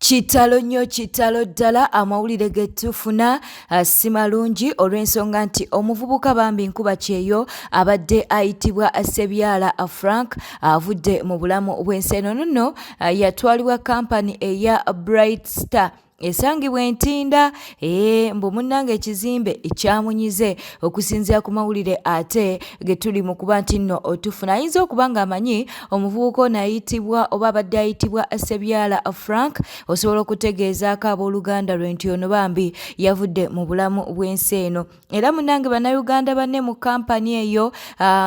Kitalo nnyo kitalo ddala amawulire ge tufuna ah, si malungi olw'ensonga nti omuvubuka bambi nkuba kyeyo abadde ayitibwa Ssebyala Frank avudde mu bulamu bw'ensi eno nno ah, yatwalibwa kampani eya Bright Star esangibwa entinda ee mbu munnange ekizimbe kyamunyize okusinziira ku mawulire ate ge tuli mu kuba nti nno otufuna ayinza okuba ng'amanyi omuvubuka ono ayitibwa oba abadde ayitibwa Ssebyala Frank osobola okutegeezaako abooluganda lwe nti ono bambi yavudde mu bulamu bw'ensi eno era munange bannayuganda banne mu kampani eyo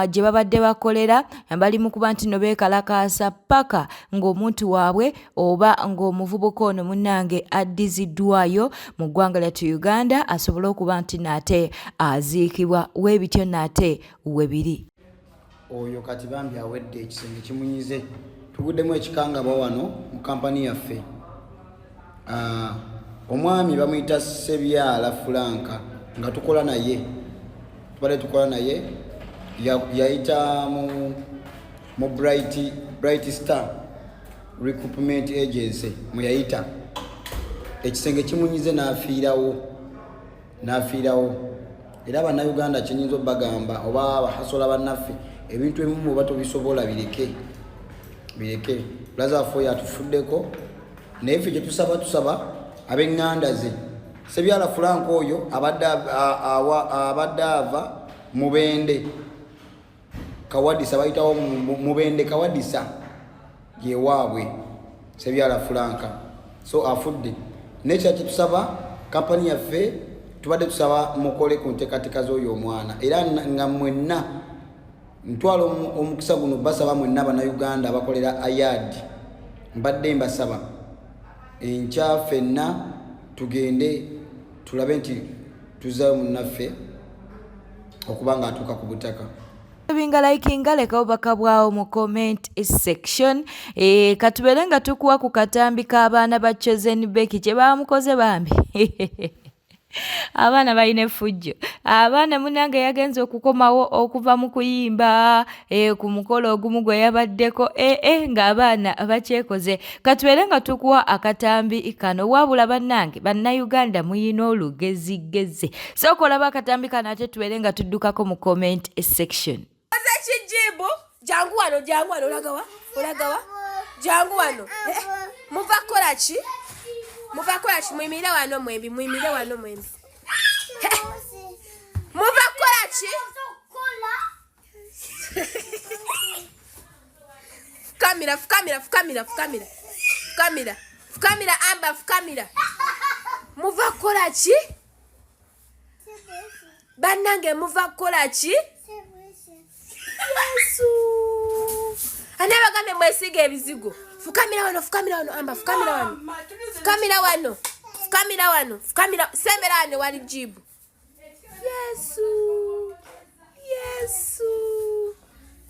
gye babadde bakolera bali mu kuba nti no beekalakaasa paka ng'omuntu waabwe oba ng'omuvubuka ono munnange addiziddwayo mu ggwanga lyattu Uganda asobole okuba nti naate aziikibwa weebityo naate we biri. Oyo kati bambi awedde ekisenge kimunyize tuguddemu ekikangabwa wano mu kampani yaffe. Ah, omwami bamuyita Sebyala Fulanka nga tukola naye tubadde tukola naye yayita mu mu Bright, Bright Star Recruitment Agency mwe yayita ekisenge kimunyize n'afiirawo n'afiirawo era bannayuganda kyenyinza obagamba oba abahasola bannaffe ebintu ebimu oba tobisobola bireke bireke bulaza oyo atufuddeko naye ffe kyetusaba tusaba ab'eŋŋanda ze Sebyala Fulanka oyo abadde ava Mubende Kawadisa bayitawo Mubende Kawadisa yewaabwe Sebyala Fulanka so afudde naye kya kyetusaba kampani yaffe tubadde tusaba mukole ku nteekateeka z'oyo omwana era nga mwenna ntwala omukisa guno basaba mwenna bannayuganda abakolera ayad mbadde mbasaba enkya ffenna tugende tulabe nti tuzaayo munnaffe okuba nga atuuka ku butaka. Binga likinga leka obubaka bwawo mu comment section e, katubeere nga tukuwa ku katambi k'abaana ba Chosen Becky kye baamukoze bambi abaana balina effujjo abaana munange yagenze okukomawo okuva mu kuyimba e, ku mukolo ogumu gwe yabaddeko ee eh, eh, ng'abaana bakyekoze katubeere nga tukuwa akatambi kano wabula bannange bannayuganda muyina olugezigezi sooka olaba akatambi kano ate tubeere nga tuddukako mu comment section Kijibu, jangu wano, jangu wano, olagawa, olagawa, jangu wano. Eh, muva kukola ki? Muva kukola ki? Muyimirire wano mwembi, muyimirire wano mwembi. Eh, muva kukola ki? Fukamira, fukamira, fukamira, fukamira, fukamira, fukamira, amba, fukamira. Muva kukola ki? Bannange muva kukola ki? Yesu. Ani abagambe mwesiga ebizigo? Fukamira wano, fukamira wano, amba, fukamira wano. Fukamira wano. Fukamira wano. Fukamira, sembera wano wali jibu. Yesu. Yesu.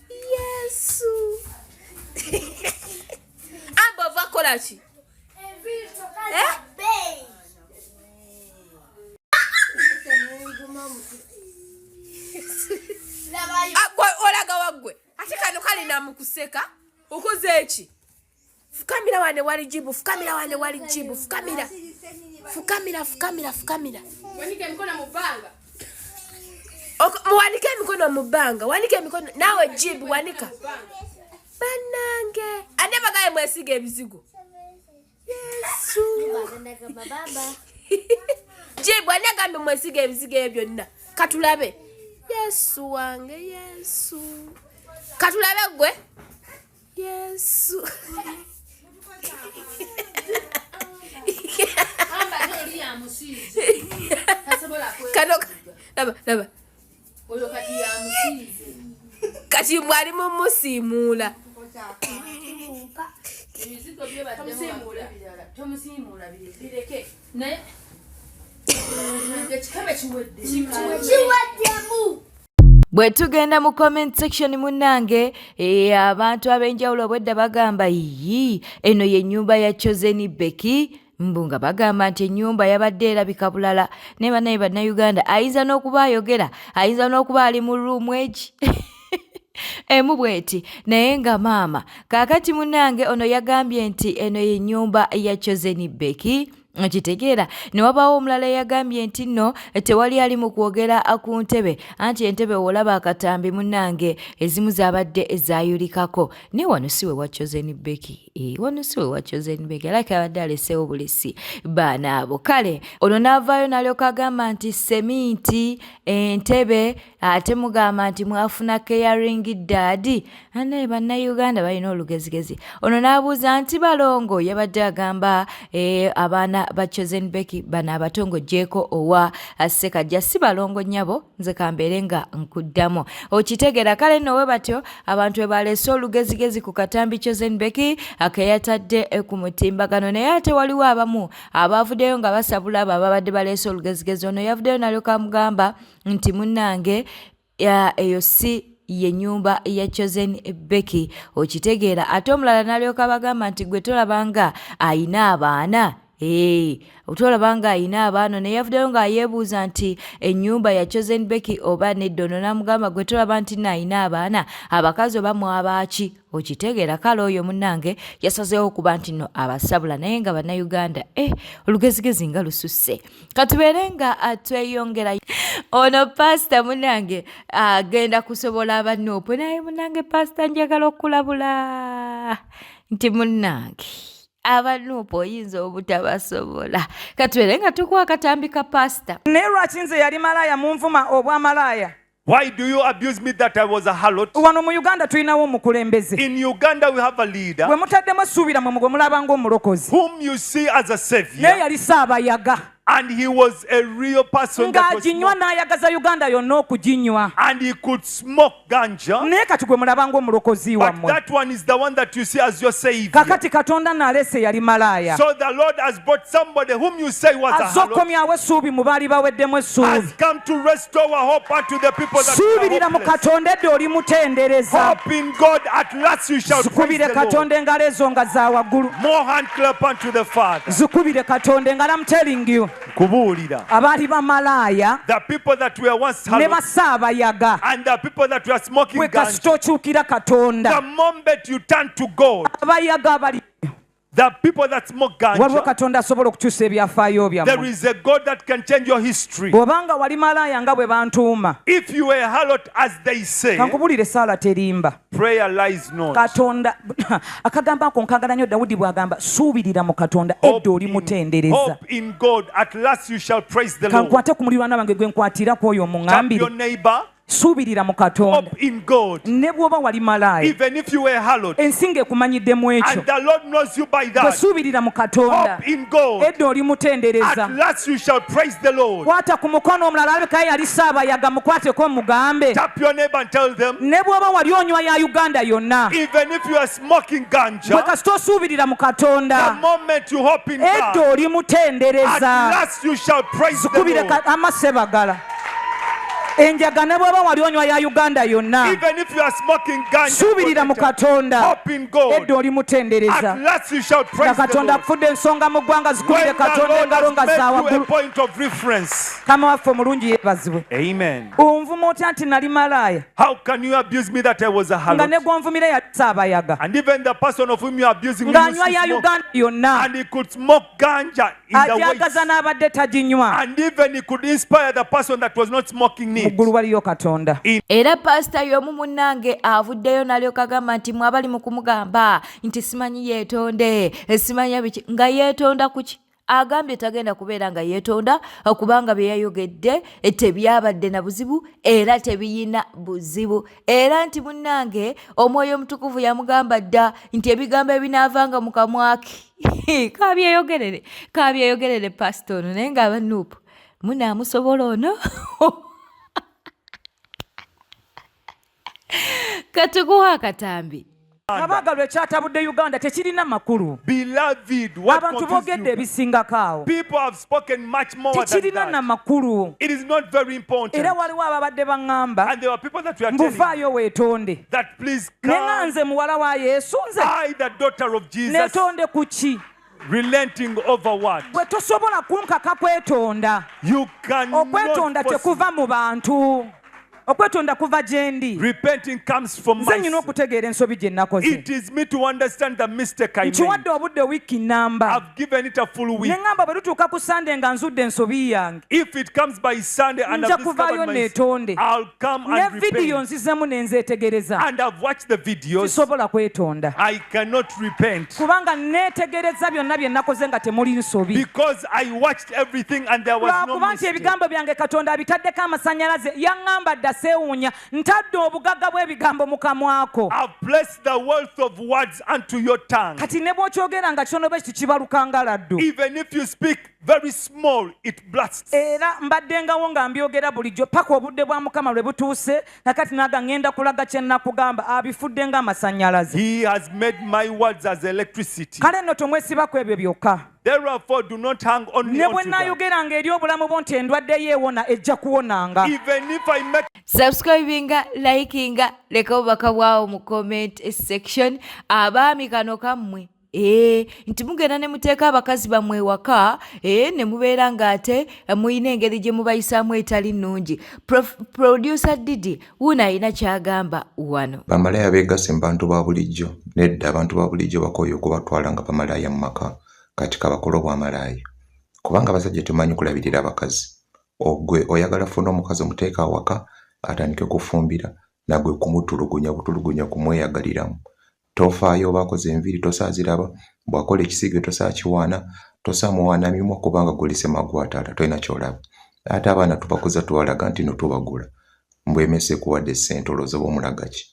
Yesu. Amba ova kukola ki? Eh? Olaga waggwe ate kano kalina mu kuseka okoze eki fukamira wane wali jibu fukamira wane wali jibu fukamira fukamira fukamira fukamira muwanike emikono mu bbanga wanike emikono naawe jibu wanika bannange ate bagaye mwesiga ebizigo Yesu. Jibu ani agambye mwesiga ebizigo ebyo byonna katulabe Yesu wange Yesu katulabe gwe Yesu kano laba laba kati mwali mumusiimuula Bwe tugenda mu comment section munnange eh, abantu ab'enjawulo obwedda bagamba yiyi eno ye nnyumba ya Chosen Becky mbu nga bagamba nti ennyumba yabadde erabika bulala naye banaye bannayuganda ayinza n'okuba ayogera ayinza n'okuba ali mu ruumu egi. Emu bweti naye nga maama kaakati munnange ono yagambye nti eno y'ennyumba ya Chosen Becky okitegeera. Ne wabaawo omulala eyagambye nti nno tewali ali mu kwogera ku ntebe, anti entebe w'olaba akatambi munnange ezimu zaabadde zaayulikako. Naye wano si we wa Chosen Becky, wano si we wa Chosen Becky, alabika abadde aleseewo bulesi baana abo. Kale ono n'avaayo n'alyoka agamba nti seminti entebe ate mugamba nti mwafuna caring dad. Naye bannayuganda balina olugezigezi. Ono n'abuuza nti balongo, yabadde agamba abaana ba Chosen Becky bano abato ng'oggyeeko owa Ssekajja si balongo nnyabo, nze kambeere nga nkuddamu okitegeera. Kale nno we batyo abantu we baleese olugezigezi ku katambi Chosen Becky akeyatadde ku mutimbagano. Naye ate waliwo abamu abaavuddeyo nga basabula abo ababadde baleese olugezigezi. Ono yavuddeyo n'alyoka amugamba nti munnange eyo si ye nnyumba ya Chosen Becky okitegeera. Ate omulala n'alyoka abagamba nti gwe tolaba nga ayina abaana, otolaba nga ayina abaana. Naye yavuddeyo ng'ayeebuuza nti ennyumba ya Chosen Becky oba nedda. Ono n'amugamba gwe tolaba nti nno ayina abaana, abakazi oba mwabaaki okitegeera. Kale oyo munnange yasazeewo okuba nti nno abasabula. Naye nga bannayuganda olugezigezi nga lususse. Katubeere nga tweyongera. Ono pasita munnange agenda kusobola abanuupu. Naye munnange pasita njagala okulabula nti munnange abanuupu oyinza obutabasobola. Katubeere nga tukuwa akatambi ka pasita. Naye lwaki nze yali malaaya munvuma obwamalaaya? Why do you abuse me that I was a harlot? Wano mu Uganda tulinawo omukulembeze. In Uganda we have a leader. Gwe mutaddemu essuubi mwe gwe mulaba ng'omulokozi. Whom you see as a savior. Naye yali saabayaga. And he was a real person that was Ng'aginywa n'ayagaza Uganda yonna okuginywa. And he could smoke ganja. Naye kati gwe mulaba ng'omulokozi wammwe. But that one is the one that you see as your savior. Kakati Katonda n'aleese yali malaaya. So the Lord has brought somebody whom you say was a harlot. Az'okomyawo essuubi mu baali baweddemu essuubi. Has come to restore hope unto the people that Suubirira mu Katonda edda oli mutendereza. Hope in God, at last you shall praise Zikubire the Lord. Katonda engalo ezo nga za waggulu. More hand clap unto the Father. Zikubire Katonda engalo, I'm telling you. Kubuulira. Abaali bamalaaya The people that were once ne harlots basaabayaga and the people that were smoking gwe ganja. kasita okyukira Katonda. The moment you turn to God, Abayaga abali the people that smoke waliwo ganja, Katonda asobola okukyusa ebyafaayo there byammwe. is a God that can change your history. Bw'obanga wali malaaya nga bwe bantuuma, If you were a harlot, as they say, kankubuulire essaala terimba. prayer lies not. Katonda akagamba ako nkagala nnyo Dawudi bw'agamba suubirira mu Katonda edda oli mutendereza. Hope in God, at last you shall praise the Lord. Kankwate ku muliraano wange gwe nkwatira ku oyo Tap your muŋŋambire. neighbor. Suubirira mu Katonda. Hope in God. Ne bw'oba wali malaaya, Even if you were a harlot, ensi ng'ekumanyiddemu ekyo. and the Lord knows you by Gwe that. suubirira mu Katonda. Hope in God. Edda oli mutendereza. At last you shall praise the Lord. Kwata ku mukono omulala alabika ye yali saabayaga mukwateko mugambe. Tap your neighbor and tell them, Ne bw'oba wali onywa ya Uganda yonna, even if you are smoking gwe ganja, kasita osuubirira mu the Katonda, moment you hope in edda God, oli at mutendereza. last you shall praise the Zikubire Lord. amasebagala. Enjaga ne bw'oba wali onywa ya Uganda yonna, Even if you are smoking ganja, suubirira mu Katonda, hope in God. edda oli mutendereza. At last you shall Nga praise the Katonda Lord. akufudde ensonga mu ggwanga, zikubire When the Katonda Lord engalo has nga made za you a waggulu. point of reference. Mukama waffe omulungi yeebazibwe. Amen. Onvuma otya nti nali malaaya, How can you abuse me that I was a nga harlot? ne gw'onvumira yali saabayaga, And even the person of whom you are abusing me used ng'anywa to ya smoke, Uganda yonna, and he could smoke ganja in the agyagaza waist. n'abadde taginywa. And even he could inspire the person that was not smoking Mu it. ggulu waliyo Katonda. Era pasita y'omu munnange avuddeyo n'alyoka agamba nti mwe abali mu kumugamba nti simanyi yeetonde, simanyi biki, nga yeetonda ku ki? Agambye tagenda kubeera nga yeetonda kubanga bye yayogedde tebyabadde na buzibu era tebiyina buzibu. Era nti munnange omwoyo omutukuvu yamugamba dda nti ebigambo ebinaavanga mu kamwa ke kabyeyogerere, kabyeyogerere pasita ono. Naye ng'abanuupu munaamusobola ono. Katukuwa akatambi. Abaagalwa ekyatabudde Uganda tekirina makulu. Beloved, what Abantu confused boogedde you? ebisingako awo. People have spoken much more than Tekirina na that. makulu. It is not very important. Era waliwo ababadde baŋŋamba And there were people that were telling mbuvaayo weetonde. that please Ne nga come. nze muwala wa Yesu nze I, the daughter of Jesus, neetonde ku ki? relenting over what? Gwe tosobola kunkaka kwetonda. You cannot Okwetonda force tekuva mu bantu. Okwetonda kuva gye ndi. Repenting comes from Nze nnina myself. okutegeera ensobi gye nakoze. It is me to understand the mistake I made. Nkiwadde obudde wiiki nnamba. I've given it a full Ne week. ŋŋamba bwe lutuuka ku Sande nga nzudde ensobi yange. If it comes by Sunday and Nja I've discovered kuvaayo my neetonde. I'll come Ne and vidiyo repent. nzizemu ne nzeetegereza. And I've watched the videos. Sisobola kwetonda. I cannot repent. Kubanga neetegereza byonna bye nakoze nga temuli nsobi. Because I watched everything and there was no Lwakuba nti mistake. ebigambo byange Katonda abitaddeko amasannyalaze, yaŋŋamba dda seewuunya, ntadde obugagga bw'ebigambo mu kamwako. I've placed the wealth of words unto your tongue. Kati ne bw'okyogera nga kitono bwe kiti kibaluka nga laddu. Even if you speak very small, it blasts. Era mbaddengawo nga mbyogera bulijjo paka obudde bwa Mukama lwe butuuse, nakati naga ŋŋenda kulaga kye nnakugamba, abifudde ng'amasannyalaze. He has made my words as electricity. Kale nno tomwesibako ebyo byokka. Therefore, do not hang only Ne bwe onto that. naayogeranga eri obulamu bwo nti endwadde ye ewona, ejja kuwonanga. Even if I make Subscribinga, likinga, leka obubaka bwawo mu comment section. Abaami kano kammwe. Nti mugenda ne muteeka abakazi bammwe ewaka, ne mubeera ng'ate muyina engeri gye mubayisaamu etali nnungi. Producer Didi wuuno alina ky'agamba wano. Bamalaaya beegasse mu bantu ba bulijjo? Nedda, abantu ba bulijjo bakooye okubatwala nga bamalaaya mu maka, kati kabakole obwamalaaya. Kubanga abasajja temumanyi kulabirira bakazi. Ggwe oyagala funa omukazi omuteeke awaka atandike kufumbira nagwe kumutulugunya butulugunya kumweyagaliramu. Tofaayo oba akoze enviiri tosaaziraba, bw'akola ekisiige tosaakiwaana, tosaamuwaana mimwa kubanga gwe oli ssemagwatala tolina ky'olaba. Ate abaana tubakuza tubalaga nti no tubagula. Mbu emmese ekuwadde ssente olowooza oba omulaga ki?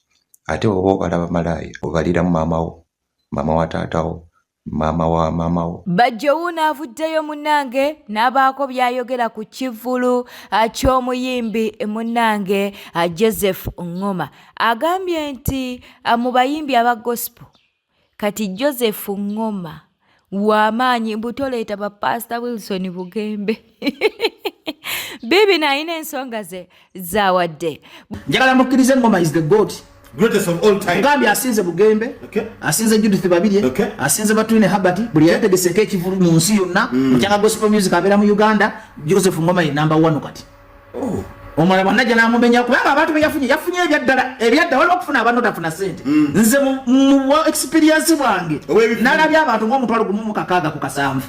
Ate bw'oba obala bamalaaya obaliramu maama wo, maama wa taata wo, maama wa maama wo. Bajjo wuuno avuddeyo munnange n'abaako by'ayogera ku kivvulu ky'omuyimbi munnange Joseph Ngoma. Agambye nti mu bayimbi aba gospel kati Joseph Ngoma w'amaanyi, mbu toleeta ba Pastor Wilson Bugembe. Bibi n'alina ensonga ze z'awadde. Njagala mukkirize Ngoma is the goat. Greatest of all time. Ngambye asinze Bugembe, Okay. asinze Judith Babirye, Okay. asinze Batwine Herbert, buli yategeseko ekivulu mu nsi yonna, mukyanga gospel music abeera mu Uganda, Joseph Ngoma ye number 1 kati. Oh. Omulala bw'anajja n'amumenya kubanga abantu be yafunye, yafunye ebyaddala, ebyaddala waliwo okufuna abantu otafuna ssente. Nze mu experience bwange, Ow'ebivulu. nalabye abantu ng'omutwalo gumu mu kakaaga ku kasanvu.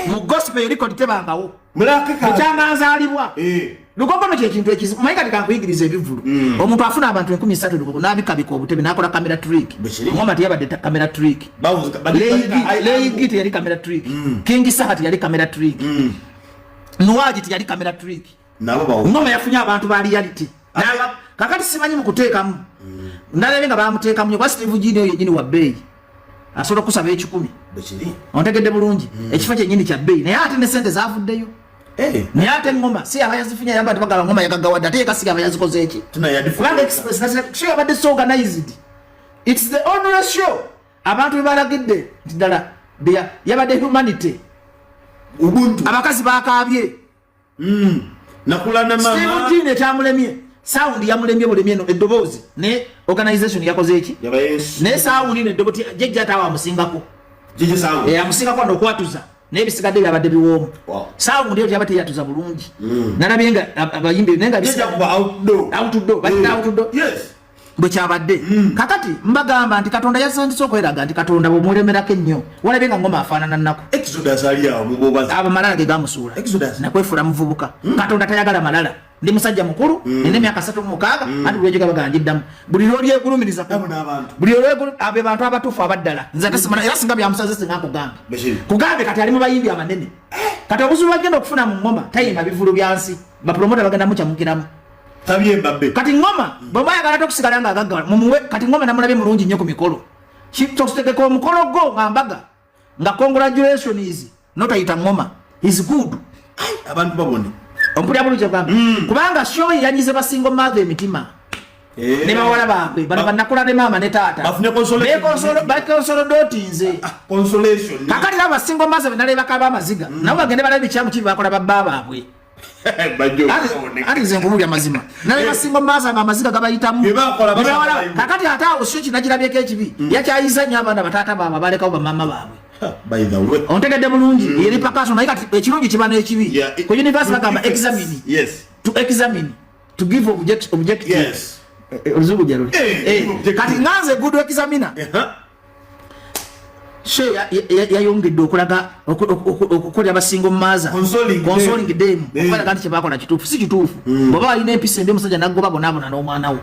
Mu gospel record tebangawo. Mulaka ka- Mukyanga nzaalibwa. Lugogo no kye kintu ekizibu. Omanyi kati kankuyigiriza ebivvulu. Omuntu afuna abantu enkumi ssatu Lugogo n'abikabika obutebe n'akola camera trick. Bwe kiri. Ngoma teyabadde camera trick. Bawuzi- bali- bali- Leigi teyali camera trick. King Saha teyali camera trick. Nwagi teyali camera trick. Nabo bawo. Ngoma yafunye abantu ba reality. Kakati simanyi mu kuteekamu. Nalabye nga bamuteekamu nnyo, kuba Steve Jean oyo yennyini wa bbeeyi. Asobola okusaba ekikumi. Bwe kiri. Ontegedde bulungi. Ekifo kyennyini kya bbeeyi. Naye ate ne ssente zaavuddeyo. Naye ate ngoma si aba yazifunye, yamba nti bagamba ngoma yagaggawadde, ate ye kasiga aba yazikoze eki? Tuna yadifu- Kubanga Express National show yabadde so organized. It's the only show abantu be balagidde nti ddala yabadde humanity. Ubuntu. Abakazi bakaabye. Nakula na mama. Steve Jean ekyamulemye, sound yamulemye bulemye eno eddoboozi ne organization yakoze eki? Yaba Yesu. Ne sound eno eddoboozi jjajja ate awo amusingako. Jjajja sound. Amusingako wano okwatuza. Naye ebisigadde byabadde biwoomu. Wow. Sound eyo teyabadde teyatuza bulungi. Nalabye nga abayimbi naye nga Jjajja bisigadde- kuba outdoor. Outdoor, balina outdoor. Yes. Bwe kyabadde. Kakati mbagamba nti Katonda yasandise okweraga nti Katonda bw'omulemerako ennyo. Walabye nga Ngoma afaanana nnaku. Exodus ali awo mu bwobazi. Abo malala ge gamusuula. Exodus. Nakwefuula muvubuka. Katonda tayagala malala. Ndi musajja mukulu, nina emyaka 36, anti buli lw'ojoga bagamba njiddamu. Buli lw'olyegulumiriza ku- Abo n'abantu. Buli lw'olyegulu-, abo be bantu abatuufu abaddala. Nze ate simala, era singa byamusaze singa nkugambye. Bashir. Kugambe kati ali mu bayimbi abanene. Kati obuzibu bw'agenda okufuna mu Ngoma, tayimba bivulu bya nsi. Bapromota bagenda mukyamukiramu. Tabyemba bbe. Kati Ngoma, bw'oba ayagala ate okusigala ng'agaggawala, mumuwe, kati Ngoma namulabye mulungi nnyo ku mikolo. Totegeka omukolo gwo nga mbaga, nga congratulations, n'otayita Ngoma. Is good. Ai, abantu babone. Ompulira bulungi ky'ogamba? Kubanga show ye yanyize ba single mother emitima. Ne bawala baabwe, bano bannakula ne maama ne taata. Bafune consolation. Bekonsolodotinze. Consolation. Kakati nabo ba single mother be nalebako ab'amaziga. Nabo bagende balabe ekyamu kibi bakola babba baabwe. Bajjo. Ati nze nkubuulira mazima. Naleba single mother nga amaziga gabayitamu. Bye bakola Ne basaba bawala bayimbi. Kakati ate awo sio kinagirabyeko ekibi. Yakyayiza nnyo abaana bataata baabwe abalekawo bamaama baabwe. By the way. Ontegedde bulungi. Eri pakaso naye kati ekirungi kiba n'ekibi. Yeah, Ku university bagamba effects. examine. Yes. To examine, to give objective. Yes. Oluzungu gyeruli. Eh, objective. Kati nganze good examiner. She yayongedde okulaga okukolera abasinga omumaaza Consoling them. consoling them, okubalaga nti kyebakola kituufu si kituufu. Bw'oba alina empisa embi, omusajja naggoba, bonaabona n'omwana wo.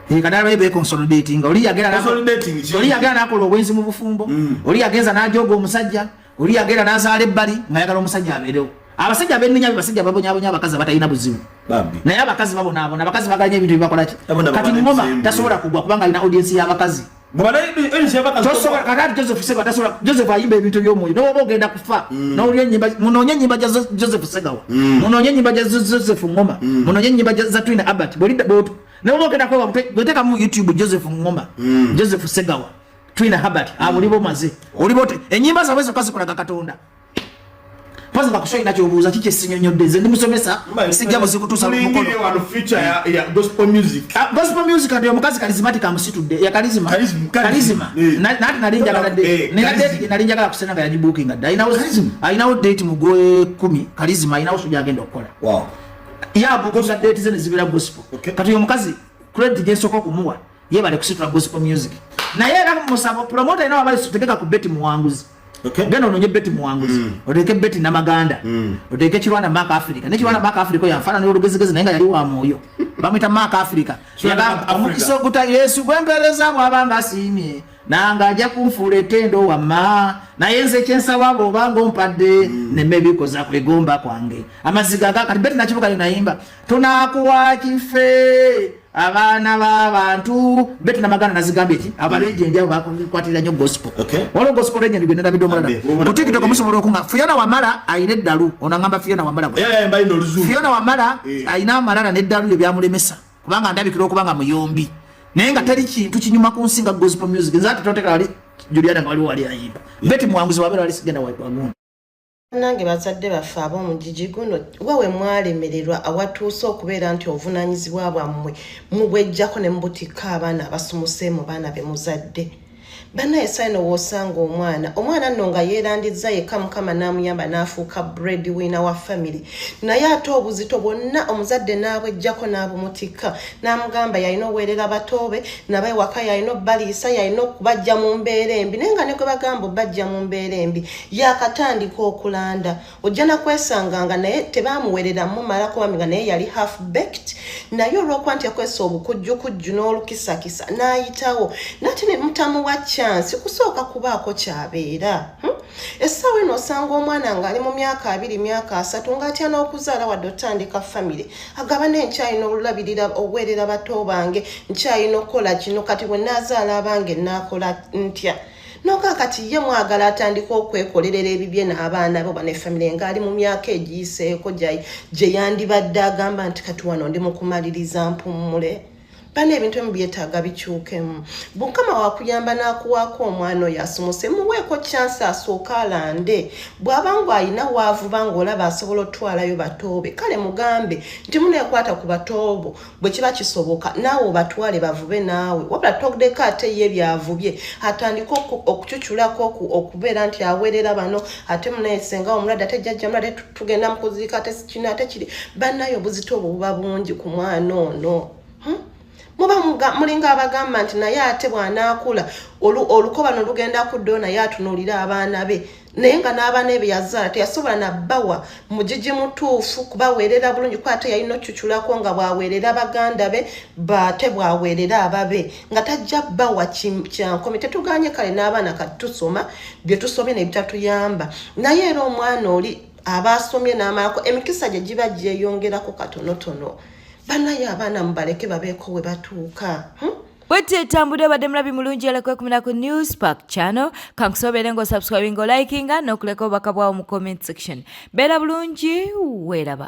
Kati alabe beconsolidating. Oli yagenda Consolidating ki? Oli yagenda n'akola obwenzi mu bufumbo, oli yagenza n'ajooga omusajja, oli yagenda n'azaala ebbali ng'ayagala omusajja abeerewo. Abasajja ab'enninya be basajja babonyabonya abakazi abatalina buzibu. Bambi. Naye abakazi babonaabona, abakazi baganya ebintu byebakola ki. Abona Kati babana Ngoma ebisembe. tasobola kugwa kubanga alina audience y'abakazi. Tosobola. Kakati Joseph Segawa tasobola. Joseph ayimba ebintu by'omwoyo, nowoba ogenda kufa nowulira enyimba. Munoonye enyimba ja Joseph Segawa, munoonye enyimba ja Joseph Ngoma, munoonye enyimba za Twina Abat. Nowoba ogenda kuba bwetekamu YouTube Joseph Ngoma, Joseph Segawa, Twina Habert, abo oliba omaze, oliba ote enyimba zaabwe zokka zikulaga Katonda. Poza nga kushoyina kyobuuza kiki esinyonyodde. Nze ndi musomesa, sijja buzikutuusa ku mukono. Mulingire wano future ya gospel music. Ah, gospel music, kati omukazi charismatic amusitudde ya charisma. Charisma, Charisma. Eh. Nati nali njagala nina charisma. date nali njagala kusena nga yagibookinga dda. Alinawo Charisma. Alinawo date mu gwe 10. Charisma alinawo show gyagenda okukola. Yabuukinga date ze ne zibeera gospel. Kati oyo omukazi credit gye nsooka okumuwa, yebale kusitula gospel music. Naye era musaba promoter alina wabali tegeka ku Betty Muwanguzi. Genda ononye Betty Muwanguzi, oteeke Betty Namaganda, oteeke Kirwana Mark Africa. Ne Kirwana Mark Africa oyo afaanana olugezigezi, naye nga yali wa mwoyo. Bamwita Mark Africa. Kirwana Yagamba, Mark Africa. omukisa oguta Yesu gwempeereza bw'abanga asiimye nange ajja kunfuula ettendo wamma, naye nze kyensaba bw'obanga ompadde neme ebikoza kwegomba kwange amaziga ga. Kati Betty Nakibuka nayimba tunakuwa kife abaana b'abantu. Betty Namaganda nazigambye ki, abalegend abo bakwatirira nnyo gospel. Waliwo gospel legend gwe nerabidde omulala. Ambe, Ku TikTok musobola okunga Fiona Wamala ayina eddalu. Ono angamba Fiona Wamala. Yeah, mbalina oluzungu. Fiona Wamala Eh. ayina amalala n'eddalu lye byamulemesa, kubanga ndabikira okuba nga muyombi, naye nga teri kintu kinyuma ku nsi nga gospel music. Nze ate totekala wali Juliana nga waliwo wali ayimba Betty Muwanguzi wabeera wali sigenda wagundi. Nange bazadde baffe ab'omugigi guno, wawe mwalemererwa awatuuse okubeera nti obuvunaanyizibwa bwammwe mubwejjako ne mubutikka abaana abasumuse mu baana be muzadde. Bannaye, saino w'osanga omwana nno nga yeerandizza yekka, Mukama n'amuyamba n'afuuka bread winner wa family, naye ate obuzito bwonna omuzadde n'abwejjako n'abumutikka n'amugamba yalina oweerera batoobe naba ewaka, yalina obbaliisa, yalina okubajja mu mbeera embi. Naye nga ne gwe bagamba obbajja mu mbeera embi yakatandika okulanda, ojja nakwesanga nga naye tebamuwerera mumalako bambi, nga naye yali half baked, naye olw'okuba nti yakozesa obukujjukujju n'olukisakisa n'ayitawo, nate ne mutamuwa chance kusooka kubaako kyabeera. Essaawa eno osanga omwana ng'ali mu myaka 20, myaka 30, ng'atya n'okuzaala wadde otandika famire, agaba ne nkyalina olulabirira obuweerera bato bange, nkyalina okukola kino, kati bwe naazaala abange naakola ntya? Noga kati ye mwagala atandika okwekolerera ebibye n'abaana be oba ne famire ng'ali mu myaka egiyiseeko gye yandibadde agamba nti kati wano ndi mu kumaliriza mpummule. Bana, ebintu ebimu byetaaga bikyukemu. Mukama wakuyamba n'akuwaako omwana oyo asumuse, muweeko chance asooke alande. Bw'aba ng'alina waavuba ng'olaba asobola otwalayo batoobe, kale mugambe nti muneekwata ku batoobo bwe kiba kisoboka, naawe obatwale bavube naawe. Wabula togdeko ate ye byavubye atandike okucuculako okubeera nti aweerera bano, ate munaye senga omulwadde, ate jjajja mulwadde, tugenda mu kuziika, ate kino ate kiri. Bannaye, obuzito obwo buba bungi ku mwana ono. Muba mulinga abagamba nti naye ate bw'anaakula olukoba no lugenda kuddayo, naye atunuulire abaana be, naye nga n'abaana be yazaala teyasobola nabbawa mugigi mutuufu kubaweerera bulungi, kuba ate yalina okucuculako nga bw'aweerera baganda be, baate bw'aweerera ababe nga tajja bbawa kyankomi. Tetuganye kale n'abaana kati tusoma bye tusomye ne bitatuyamba, naye era omwana oli aba asomye n'amalako, emikisa gye giba gyeyongerako katonotono. Banaye, abaana mubaleke babeeko we batuuka, Bwetyo etambudde. Obadde mulabi mulungi era kwekumira ku News Park Channel. Kankusobeere ng'osubscribinga, olikinga n'okuleka obubaka bwawo mu comment section. Beera bulungi, weeraba.